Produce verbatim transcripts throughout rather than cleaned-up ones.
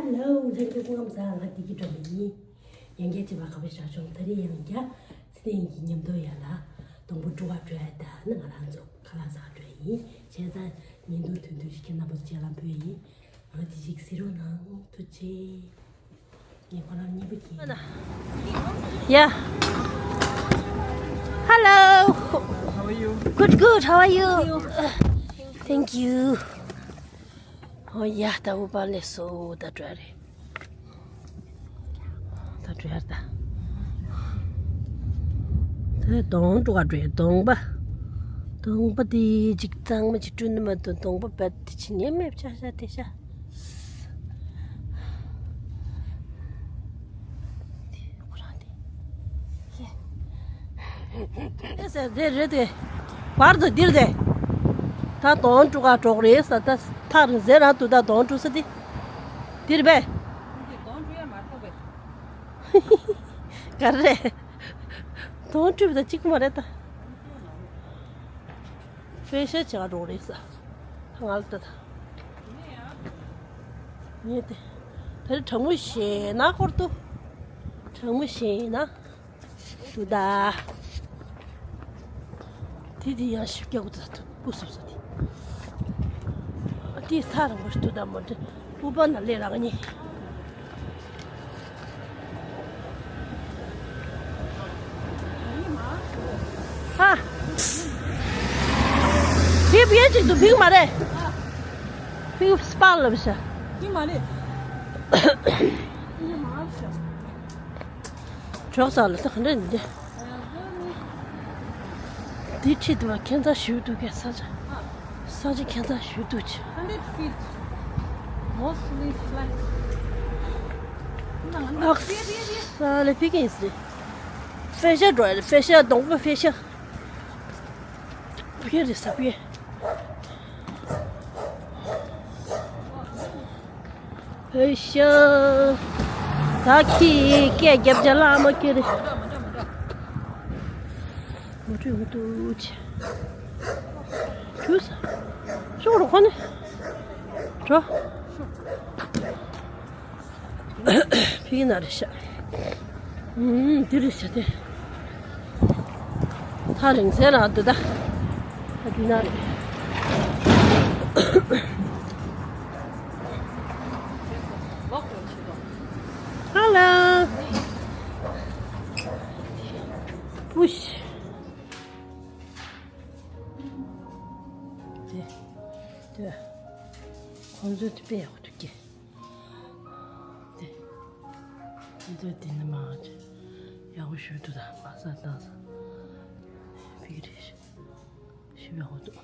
ཧེ་ལོ། ལྷན་རྒྱས་སྐུ་ཁམས་བཟང་། ང་བདེ་སྐྱིད་སྒྲོལ་མ་ཡིན། ཡང་བསྐྱར་བྱས་པ་ཁ་བའི་ཞག་ཆུང་། ད་རེས་ཡང་བསྐྱར་ཚེ་བརྟན་གྱི་མཉམ་དུ་ཡར་ལ་སྡོང་པོ་དཀྲུག་ག་འགྲོ་ཡ། ད་ནི་ང་རང་ཚོ་ཁ་ལག་ཟ་ག་འགྲོ་ཡ་ཡིན། བྱས་ཙང་ཉིན་ཐོ་ཐུང་ཐུང་ཞིག་ཁྱེད་རྣམ་པ་ཚོ་སྤྱན་ལ་འབུལ་ཡ་ཡིན། ང་དེ་ཞིག་གཟིགས་རོགས་གནང་། ཐུགས་རྗེ་ཆེ། ངས་ཁོ་རང་གཉིས་པོ་གྱིས། Yeah. Hello. How are you? Good, good. How are you? Thank you. Oh yeah, ད་ཨུ་པ་ལས་སོ་ད་འགྲོ་རེད། ད་འགྲོ་ཡ་ད། ད་སྡོང་དཀྲུག་ག་འགྲོ་ཡ། སྡོང་པ། སྡོང་པ་དེ་ཅིག་གཙང་མ་ཅིག་དཀྲུག་ནི་མ་གཏོགས་སྡོང་པ་རྦད་དེ་ཅིག་ཉེས་མེད་ཤ་ཤ་དེ་ཤ། ཁོ་རང་དེ། ཨེ་ཟེར་དེ་རེད་དེ། བར་དུ་འདིར་དེ། ད་སྡོང་དཀྲུག་ག་འགྲོ་གི་རེད་ཟེར། ད་ཐག་རིང་ཟེར་རང་དུ་ད་སྡོང་དཀྲུག་ས་དེ། འདིར་བས། ག་རེ་རེད། སྡོང་དཀྲུག་ད་གཅིག་པུ་མ་རེད་ད། ཕེ་ཤལ་བྱེད་ག་འགྲོ་རེད་ས། ང་ལ་ལྟ་ད། ངས་དེ། དེར་གྲང་མོ་ཞེ་ན་འཁོར་འདུག་གྲང་མོ་ཞེ་ན་འདུག་ད། དེ་དེ་ཡང་ཞིབ་རྒྱག་གི་འདུག་སྤུ་སུབ་སུབ་དེ། དེ་ས་རང་པོ་ཞིག་འདུག་ད་མོ་དེ། ཨུ་པ་ན་ལས་རང་ཉིད། ཧ། ཕིག་ཕིག་ཅིག་ཏུ་ཕིག་མ་རེད། ཕིག་སྤར་ལབ་ཤ། ཕིག་མ་རེད། ཕིག་མ་ཤ། གྲོགས་ས་ལ་ས་ག་འདྲ་ནི་འདི། འདི་ཁྲིད་དུ་བ་ཁྱད་མཚར་ཞིག་འདུག་གས། ས་ཆ། ས་ཆ་ཁྱད་མཚར་ཞིག་འདུག་ཅི། Hundred feet. Mostly flat. ཨག་ས་ལ་ཕི་ཀིན་སི། ཕེ་ཤ་འགྲོ་ཡ་རེད། ཕེ་ཤ། སྡོང་པོ་ཕེ་ཤ། ཕི་ཀིན་རེད་ས་ཕི་ཀིན། ཧེ་ཤ། ད་ཁྱི་སྐད་རྒྱབ་རྒྱ་ལ་མ་ཁྱི་རེད། མ་འགྲོ་མ་འདུག་ཅི། ཁྱུ་ས། ཤོག་རོ་ཁོ་ནི། འགྲོ། ཕི་ན་རེ་ཤ། ཨུམ། འདི་རེ་ཤ་དེ། ཐག་རིང་ས་རང་འདུག་ད། ཨ་འདི་ན་རེ། Hello. Push. དེ། དེ། ཁོང་ཚོ་དེ་དཔེ་ཡག་པོ་འདུག་གི། དེ། ཁོང་ཚོ་དེ་ནི་མ་ཡག་པོ་ཞུ་འདུག་ད། མ་ས་བཏང་ས། ཕི་ཀི་རེད་ཤག་ཞིབ་ཡག་པོ་འདུག་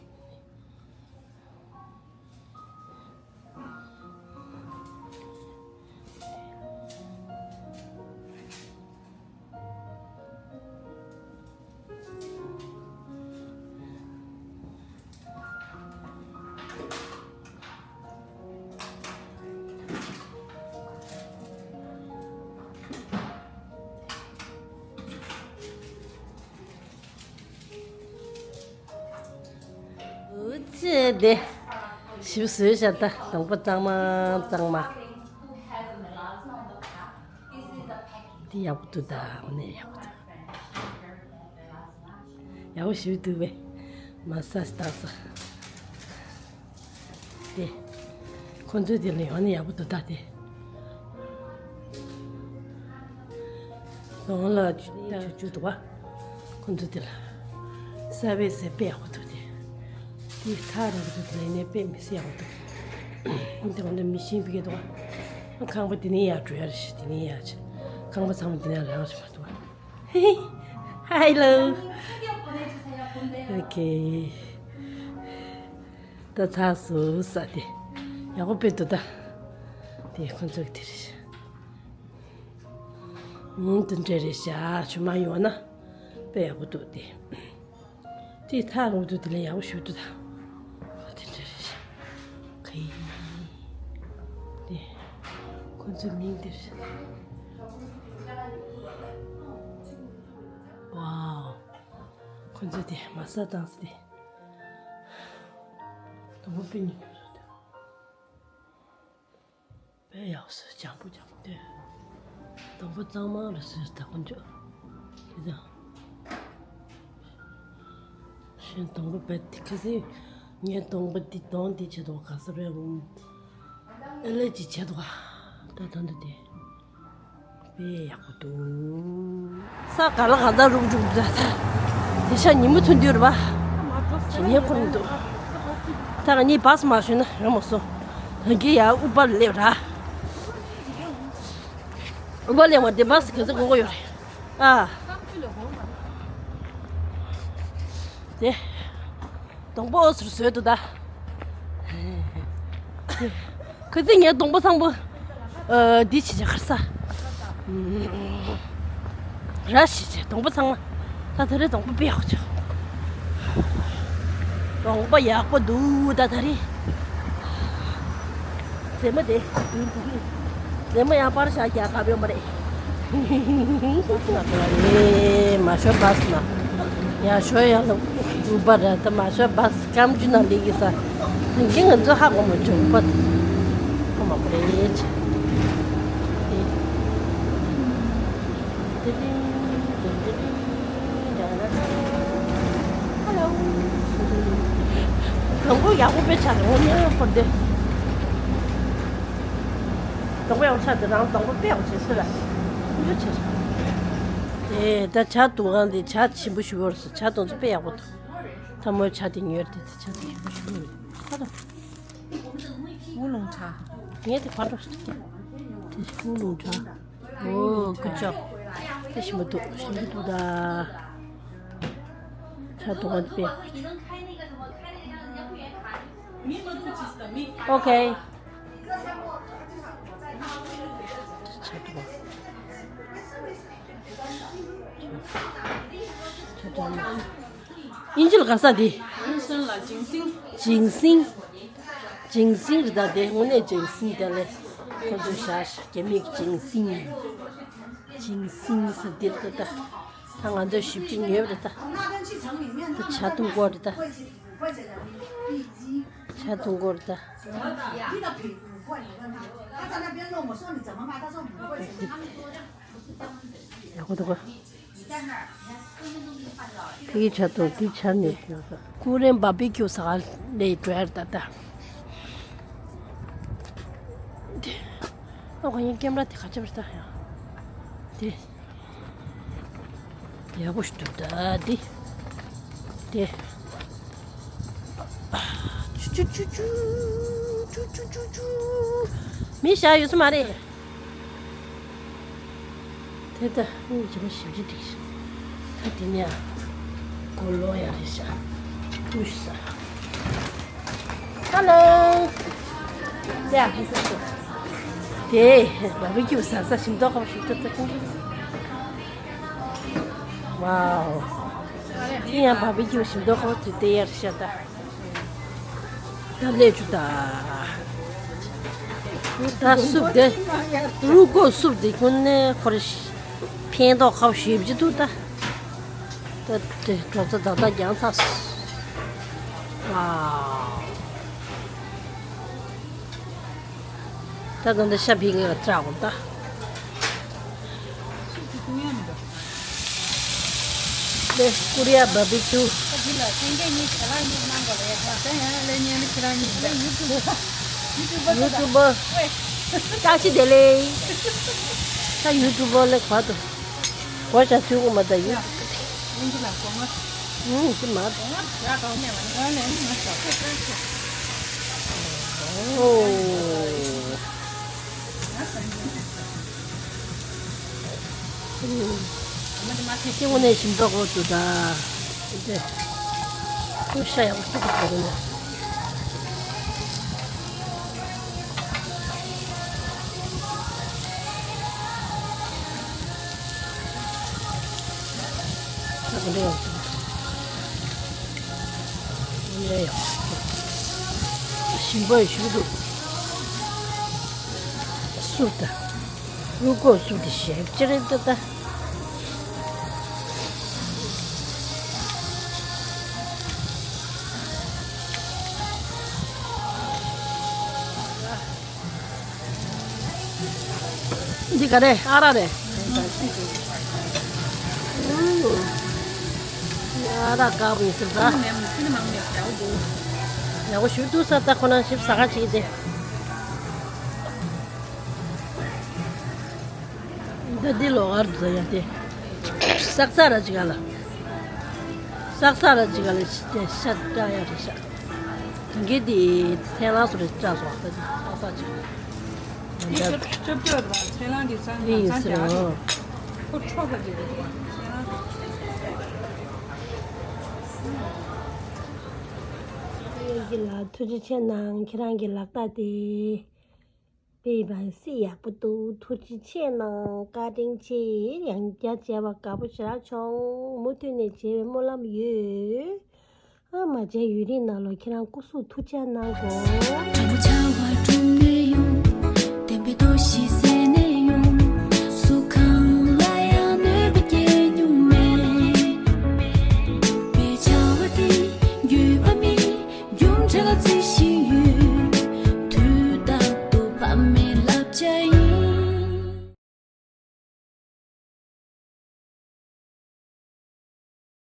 འུ་ཚོས་དེ་ཞིབ་བཟོས་བཞག་ད། སྡོང་པོ་གཙང་མ་གཙང་མ། འདི་ཡག་པོ་འདུག་ད། དངོས་གནས་ཡག་པོ་འདུག་ཡག་པོ་ཞིབ་འདུག་པས། མ་ས་སི་བཏང་ས། དེ། ཁོ་ཚོའི་དེ་ལ་ཡོང་ནས་ཡག་པོ་འདུག་ད་དེ། གདོང་ལ་ཆུ་ཆུ་ཆུ་འདུག་པ། ཁོ་ཚོ་དེ་ལ། ས་བའི་ཟས་དཔེ་ཡག་པོ་འདུག་དེ། དེ་ཐག་རིང་པོ་འདུག་དེ་ལ་ཡིན་ནའི་དཔེ་མི་སྲིད་ཡག་པོ་འདུག་འདི་འོ་འདི་མི་ཤེས་པི་ཀེ་འདུག་པ། ཁང་པ་འདི་ནས་ཡར་འགྲོ་ཡ་རེད་ཤག་འདི་ནས་ཡར་ཕྱིན། ཁང་པ་ཚང་མ་འདི་ནས་རང་ཞིག་མ་འདུག་པ། Hi, hello. Okay. ད་ཚར་སོང་ས་དེ། ཡག་པོ་དཔེ་འདུག་ད། དེ་ཁོ་ཚོ་གི་དེ་རེད་ཤག་ཨུམ། དེ་འདྲ་རེད་ཤག་ཆུ་མ་ཡོང་ན་དཔེ་ཡག་པོ་འདུག་དེ། དེ་ཐག་རིང་པོ་འདུག་དེ་ལས་ཡག་པོ་ཞིག་འདུག་ད། དེ་འདྲ་རེད་ཤག་ཁེ། དེ། ཁོ་ཚོའི་མིང་དེ་རེད། ཝའོ། ཁོ་ཚོ་དེ་མ་ས་བཏང་ས་དེ། དང་པོ་དཔེ་ཉུང་ཉུང་རེད། ཡག་སོ་ལྗང་པོ་ལྗང་པོ་དེ། སྡོང་པོ་གཙང་མ་རུ་སོས་ད་ཁོང་ཚོ། དེ་དང་། ཞེས་སྡོང་པོ་བེད་དེ་ཁ་སི། ངའི་སྡོང་པོ་འདི་སྡོང་འདི་བྱེད་དོ་ག་ས་རེད་འོང་། ཨེ་ལེ་ཅི་བྱེད་དོ་ག་ད་ད་འདི་དེ། དཔེ་ཡག་པོ་འདུག་ས་ག་ལ་ག་ཚ་རུག་རུག་འདྲ་ས། དེ་ཤ་ཉིན་མོ་ཐོན་དུས་རེད་པ། ཇི་ནས་འཁོར་མི་འདུག་ད་ང་གཉིས་བཱས་མ་ཞོན་ན་རང་མ་སོང་། ད་གི་ཡ་ཨུ་པར་སླེབས་ར། ཨུ་པར་སླེབས་བ་དེ་བཱས་ག་ཚ་དགོས་ཀྱི་ཡོད་རེད། ཨ། དེ། སྡོང་པོ་འོ་ཟུར་བཟོས་འདུག་ད། ཁ་སང་ངའི་སྡོང་པོ་ཚང་པོ། ཨ། འདི་བྱེད་བྱ་ཁར་ས། ར་བྱེད་བྱ་སྡོང་པོ་ཚང་མ། ད་ད་རེས་སྡོང་པོ་དཔེ་ཡག་པོ་བྱུང་། སྡོང་པོ་ཡག་པོ་འདུག་ད་ད་རེས། མཛེས་མ་དེ། མཛེས་མ་ཡང་པར་ཤ་རྒྱག་ག་ཡོང་པ་རེད། ཨེ་མ་ཤོ་བཱས་ན། ཡ་ཤོ་ཡ་ལ་ཨུ་པར་ར་ད་མ་ཤོ་བཱས་སྐམ་ཆུ་ན་ལི་གི་ས། དེང་གི་ང་ཚོ་ཧ་གོ་མ་བྱུང་པ། ཧ་མ་གོ་རེད། ཧ་ལོ། དང་པོ་ཡག་པོ་དཔེ་ཆགས་འོ་ཉེ་བར་འདི། དང་པོ་ཡག་པོ་ཆགས་འདི་རང་དང་པོ་དཔེ་ཡག་པོ་བྱས་ཤི་ལ། ཁུ་ཆེ། དེ་ད་ཇ་འཐུང་གང་དེ་ཇ་ཆེན་པོ་ཞུ་བར་སོ་ཇ་དང་ཚོ་དཔེ་ཡག་པོ་འདུག་ཐ་མོའི་ཇ་དེ་ཉོས་ཏེ་དེ་ཇ་དེ་ཞིམ་པོ་ཞུ་བར་ཁ་དང་། ཨུ་ལུང་ཇ། ངས་དེ་ཕར་འགྲོ་ཞིག་དེ་ཨུ་ལུང་ཇ། ཨོ་ཀུ་ཅོ། དེ་ཞིམ་པོ་འདུག་ཞིམ་པོ་འདུག་ད། ཇ་དང་དཔེ། ཨོ་ཁེ། ཨིན་ཇི་ལ་ག་ས་འདི། ཇིང་སིང་། ཇིང་སིང་། ཇིང་སིང་རེད་ད་དེ་དངོས་གནས་ཇིང་སིང་དེ་ལས། ཁོ་ཚོ་ཞག་རྒྱ་མིག་ཇིང་སིང་། ཇིང་སིང་ས་འདི་ལྟ་ད། ད་ང་ཚོ་ཞིབ་ཅིག་ཉོས་རེད་ད། ད་ཇ་འཐུང་གོ་རེད་ད། ཇ་འཐུང་གོ་རེད་ད། ཡག་པོ་འདུག་ག་ཕ་གི་ཇ་འཐུང་དེ་ཇ་ནས་ཀུ་རེན་བྷར་བི་ཁྱུ་ཟ་ག་ལས་འགྲོ་ཡ་རེད་ད་ད། དེ། ཨ་ཁོ་ཡིན་ཀེམ་ར་དེ་ག་ཅི་བར་ད་ཡ། དེ། ཡག་པོ་ཞིག་འདུག་ད་དེ། དེ། ཨ། ཅུ་ཅུ་ཅུ་ཅུ། ཅུ་ཅུ་ཅུ་ཅུ། མི་ཞག་ཡོད་ས་མ་རེད། དེ་ལྟ་སྙིང་རྗེ་མོ་ཞིབ་ཅིག་འགྲིག་ཤག་ད་དེ་ནས་ཨ་གོ་ལོ་ཡ་རེད་ཤག་ཀུ་ཤ། ཧ་ལོ། ཡ། དེ་བྷར་བི་ཁྱུ་ཟ་ས་ཞིམ་མདོག་ཁ་པོ་ཞིག་ཏུ་ཏུ་ཁུང་ཁུང་། ཝའོ། དེ་ཡང་བྷར་བི་ཁྱུ་ཞིམ་མདོག་ཁ་པོ་དུ་དེ་ཡར་ཤག་ད། ད་ལས་ཆུ་ད། ད་སུབ་དེ། རུ་ཀོ་སུབ་དེ་ཁོ་ནས་ཁོ་རེ་ཕན་ཐོགས་ཁ་བ་ཞེ་པོ་ཅིག་འདུག་ད། ད་དེ་གྲོགས་ཚོ་ད་ལྟ་རྒྱང་ཚ། ཨ། ད་ད་འདི་ཤ་ཕི་གི་བཀྲ་གོ་ད། ལེ་ཀུ་རི་ཡ་བྷར་བི་ཁྱུ། ཡུ་ཊུ་བར། བཀྲ་ཤིས་བདེ་ལེགས། ད་ཡུ་ཊུ་བར་ལེགས་བར་དུ། གོ་ཤ་ཚུལ་གོ་མ་ད་ཡུ། ཨུང་ཅི་མ། ཨོ། ཤི་ངོ་ནས་ཞིམ་ཚགས་འོ་དུ་ད། དེ། ཁོ་ཤ་ཡག་པོ་ཞིག་གོ་རེ་ན། ད་ག་འདྲ་ཡག་པོ་ཞིག་གོ། ཡ་ཡ། ཞིམ་པོ་ཞིག་འདུག་སུབ་ད། རུ་ཀོ་སུབ་དེ་ཞེ་ཅི་རེད་ད་ད། འདི་ག་རེ་ཨ་རག་རེད། ཨ་རག་དཀར་པོ་ཡིན་ཟེར་ས། ཡག་པོ་ཞུ་འདུག་ས། ད་ཁོ་ན་ཞིབ་ཟ་ག་ཅིག་དེ། འདི་འདི་ལོག་ཨར་འདི་ཡ་དེ། སག་ས་ར་ཅིག་ག་ལ། སག་ས་ར་ཅིག་ག་ལ་ཤ་སྐྲ་ཡ་རེད་ཤ། དེང་གི་དེ་ཚན་ལ་སོ་རེ་སྐྲ་སོགས་ད་དེ་སག་ས་ཅིག་དེ་ཆབ་ཆབ་ཆོས་ར་ཚན་ལ་གི་ས་ཡིན་ཡིན་ས་ཟེར་ར། ཁོ་ཁྲོ་ཁ་ཅིག་རེད་འདུག་བ། ཡིན་གི་ལ་ཐུགས་རྗེ་ཆེ་གནང་། ཁྱེད་རང་གི་ལག་རྟགས་དེ། པེ་བན་སི་ཡག་པོ་འདུག་ཐུགས་རྗེ་ཆེ་གནང་། བཀའ་དྲིན་ཆེ། ཡང་བསྐྱར་མཇལ་བ་དགའ་པོ་ཞེ་དྲག་བྱུང་། མུ་མཐུད་ནས་མཇལ་བའི་སྨོན་ལམ་ཡོད། ཨ་མ་མཇལ་ཡུན་རིང་ནང་ལོ་ཁྱེད་རང་སྐུ་གཟུགས་ཐུགས་ཅག་གནང་གོ། དྲང་པོ་བྱ་བ་སྒྲུབ་ནས་ཡོང་། བདེན་པའི་རྡོ་ཞིག་བཟས་ནས་ཡོང་། གཟུགས་ཁམས་ལ་ཡང་གནོད་པ་སྐྱེལ་མྱོང་མེད། སྒྲུབ་པའི་བྱ་བ་དེ་འགྱོད་པ་མེད། རྒྱུ་འབྲས་ལ་རྩིས་ཤིག